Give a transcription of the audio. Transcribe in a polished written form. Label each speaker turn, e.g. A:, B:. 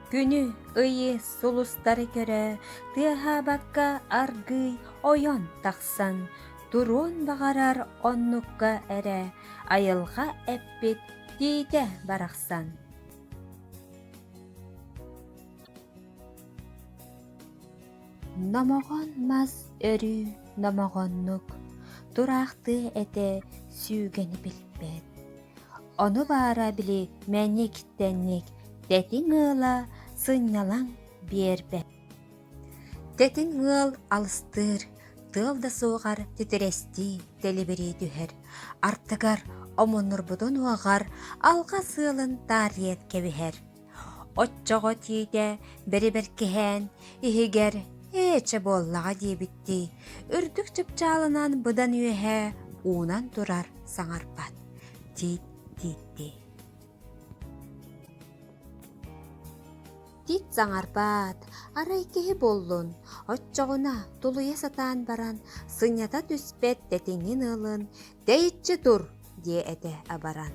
A: Күнү, ыйы, сулустары көрө, тыаһаабакка аргыый ойон тахсан, туруон баҕарар оннукка эрэ айылҕа эппит тиитэ барахсан. Номоҕон мас өрүү номоҕоннук тураахтыа этэ сүүгэни билбэт. Ону баара били мэник-тэнник тэтиҥ ыала сынньалаҥ биэрбэт. Тэтиҥ ыал алыстыыр, тыал да суоҕар титирэстии тэлибирии түһэр, артыгар омуннурбутун уоҕар алҕас ыалын таарыйан кэбиһэр. Оччоҕо тиитэ бэрибэркиһээн иһигэр ээ чэ буоллаҕа диэбиттии үрдүк чыпчаалынан быдан үөһэ уунан турар саҥарбат тиит тииттии. Тиит саҥарбат, арай киһи буоллун, оччоҕуна тулуйа сатаан баран сынньата түспэт тэтиҥин ыалын тэйиччи тур диэ этэ абаран.